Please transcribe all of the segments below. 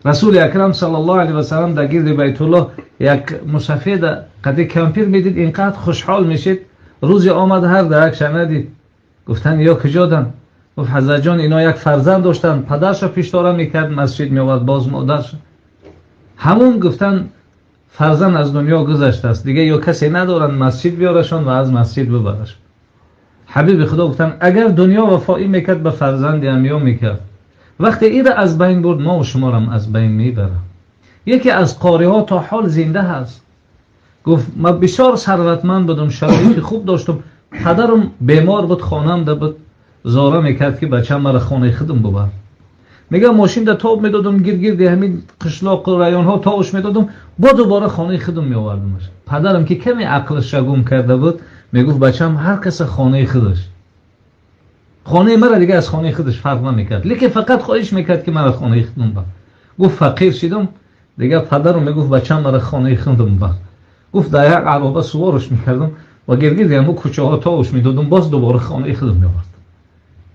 Расули Акрам саллаллоҳу алайҳи васаллам дар гирди Байтуллоҳ як мусафеда қади кампир медид, инқадр хушҳол мешид. Рӯзе омад, ҳар даракша надид. Гуфтанд: ё куҷодан? Гуфт: ҳазратҷон, ино як фарзанд доштанд, падарша пиштора мекард, масҷид меовард, боз модарша. Ҳамун, гуфтанд, фарзанд аз дунё гузаштааст, дига ё касе надоранд масҷид биёрашон ва аз масҷид бибарашон. Ҳабиби Худо гуфтанд: агар дунё вафоӣ мекард, ба фарзанди ҳам мекард. Вақте ира аз байн бурд, мо шуморам аз байн мебарам. Яке аз қориҳо то ҳол зинда ҳаст. Гуфт: ман бисёр сарватманд будам, шароити хуб доштам, падарам бемор буд, хонанда буд, зора мекард, ки бачам, мара хонаи худам бубар. Мега, мошинда тоб медодам, гиргирди ҳамин қишлоқу районҳо тобш медодам, бо дубора хонаи худам меовардамаш. Падарам, ки каме ақлаша гум карда буд, мегуфт: бачам, ҳар каса хонаи худаш. Хонаи мара дига аз хонаи худаш фарқ намекард, лекин фақат хоҳиш мекард, ки мара хонаи худам бар. Гуфт: фақир шидам, дига падарам мегуфт: бачам, мара хонаи худам бар. Гуфт: дар як ароба суворш мекардам ва гиргирди ҳамун кӯчаҳо тобш медодам, боз дубора хонаи худам меовардам.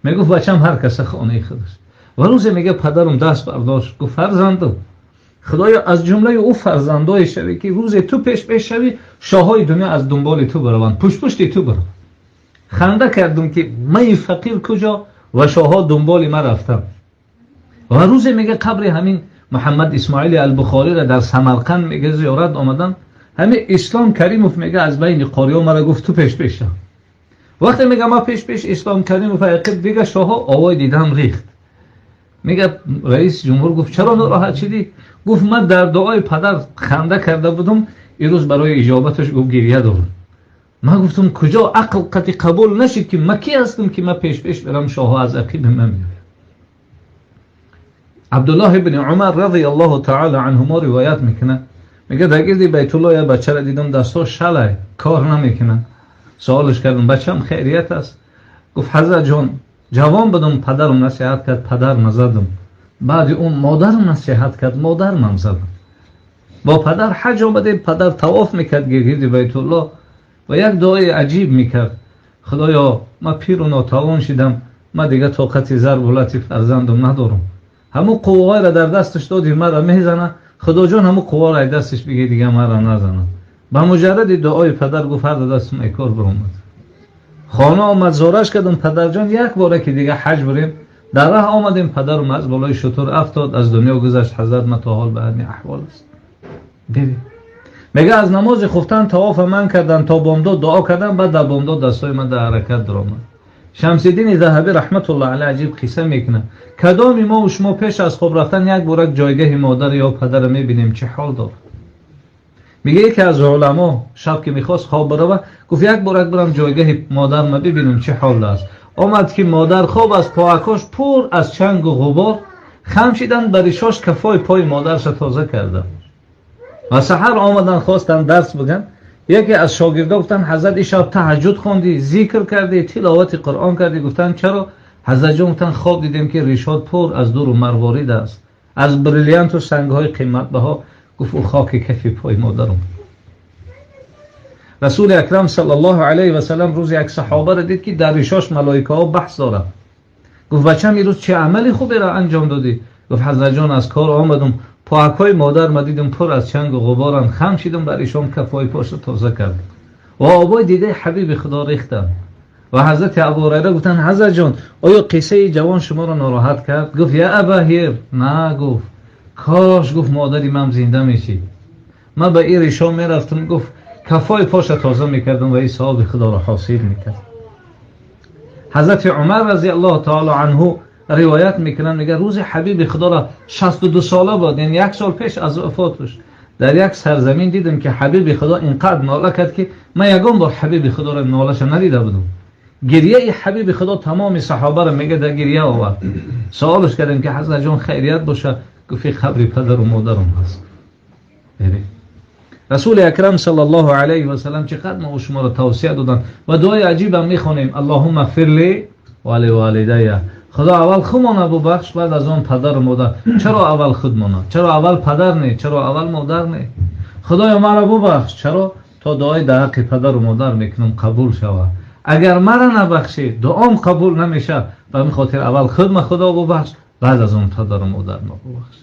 Мегуфт: бачам, ҳар каса хонаи худаш. Ва рӯзе, мега, падарам даст бардошт, гуфт: фарзандам, Худоё, аз ҷумлаи ӯ фарзандое шавӣ, ки рӯзе ту пеш пеш шавӣ, шоҳҳои дунё аз дунболи ту бараванд, пуштпушти ту бараванд. Ханда кардум, ки ман фақир куҷо ва шоҳҳо дунболи ман рафтам. Ва рӯзе, мега, қабри ҳамин Муҳаммад Исмоили Албухориро дар Самарқанд, мега, зиёрат омадан. Ҳамин Ислом Каримов, мега, аз байни қориҳо мара гуфт: ту пеш пеш шав. Вақте, мега, ма пеш пеш Ислом Каримов ақиб, дига шоҳҳо овои дидам рехт. Мега, раис ҷумҳур гуфт: чаро нороҳат шидӣ? Гуфт: ман дар дуои падар ханда карда будум, ирӯз барои иҷобаташ, гуфт, гирья дорам. Ман гуфтам: куҷо ақл қати қабул нашид, ки ма ки ҳастам, ки ма пеш пеш барам, шоҳҳо аз ақиби ман меояд. Абдуллоҳ ибни Умар радиаллоҳу таала анҳумо ривоят мекунад, мега, дар гирди Байтулло як бачаро дидам, дастҳо шалай, кор намекунад. Суолш кардам: бачам, хайрият аст? Гуфт: ҳазратҷон, ҷавон будам, падарам насиҳат кард, падарма задам. Баъди он модарам насиҳат кард, модармам задам. Бо падар ҳаҷ омадем, падар тавоф мекард гиргирди Байтулло ва як дуои аҷиб мекард: худоё, ман пиру нотавон шидам, ман дига тоқати зарбу лати фарзандам надорам. Ҳамун қувваҳоеро дар дасташ доди, мара мезана. Худоҷон, ҳамун қувваро ай дасташ бигир, дига мара назана. Ба муҷарради дуои падар, гуфт, ҳар дастам ай кор биромад. Хона омад, зораш кардам: падарҷон, як бора ки дига ҳаҷ бурем. Дар раҳ омадем, падарам аз болои шутур афтод, аз дунё гузашт. Ҳазрат, ма то ҳол ба ҳамин аҳвол аст. Бибин, мега, аз намози хуфтан тавофа ман кардан, то бомдод дуо кардан, баъд дар бомдод дастҳои ман дар ҳаракат даромад. Шамсиддини Заҳабӣ раҳматуллоҳ алайҳ аҷиб қисса мекунад: кадоми мо шумо пеш аз хоб рафтан як борак ҷойгаҳи модар ё падара мебинем, чӣ ҳол дорад? Мега, яке аз уламо шаб ки мехост хоб барава, гуфт: як борак барам ҷойгаҳи модарма бибинам, чӣ ҳол аст. Омад, ки модар хоб аст, поакош пур аз чангу ғубор. Хам шидан, ба ришош кафои пои модарша тоза карда. Ва саҳар омадан, хостанд дарс биган. Яке аз шогирдо гуфтанд: ҳазрат, ин шаб таҳаҷҷуд хондӣ, зикр кардӣ, тиловати Қуръон кардӣ? Гуфтанд: чаро, ҳазратҷон? Гуфтанд: хоб дидем, ки ришот пур аз дуру марворид аст, аз бриллианту сангҳои қиматбаҳо. Гуфт: ӯ хоки кафи пои модарам. Расули Акрам саллаллоҳу алайҳи васалам рӯзе як саҳобаро дид, ки дар ришош малоикаҳо баҳс дорад. Гуфт: бачам, ирӯз чӣ амали хуберо анҷом додӣ? Гуфт: ҳазратҷон, аз кор омадум, поакҳои модарма дидум, пур аз чангу ғуборанд, хам шидум, бар ишон кафҳои поша тоза кардам ва обои дидаи ҳабиби Худо рехтам. Ва ҳазрати Абу Ҳурайра гуфтанд: ҳазратҷон, оё қиссаи ҷавон шуморо нороҳат кард? Гуфт: я Абаҳир, на. Гуфт: кош, гуфт, модари ман зинда мешид, ман ба ин ришо мерафтам, гуфт, кафҳои поша тоза мекардам ва ин савоби Худоро ҳосил мекардам. Ҳазрати Умар разиаллоҳу таала анҳу ривоят мекунанд, мега, рӯзи ҳабиби Худоро 62 сола буд, яъне як сол пеш аз вафоташ, дар як сарзамин дидам, ки ҳабиби Худо инқадр нола кард, ки ман ягон бор ҳабиби Худоро нолаша надида будам. Гирьяи ҳабиби Худо тамоми саҳобаро, мега, дар гирья овард. Суолш кардем, ки ҳазратҷон, хайрият боша? Гуфт: қабри падару модарам ҳаст. Расули Акрам саллаллоҳу алайҳи васалам чӣ қадр мо шуморо тавсия доданд ва дуои аҷибам мехонем: аллоҳумма ғфирли ва ливолидайя. Худо, аввал худмона бубахш, баъд аз он падару модар. Чаро аввал худмона? Чаро аввал падар не? Чаро аввал модар не? Худоё, маро бубахш. Чаро? То дуои дар ҳаққи падару модар мекунам, қабул шавад. Агар мара набахшӣ, дуом қабул намешавад. Ба ҳамин хотир аввал худма, Худо, бубахш, баъд аз он падару модарма бубахш.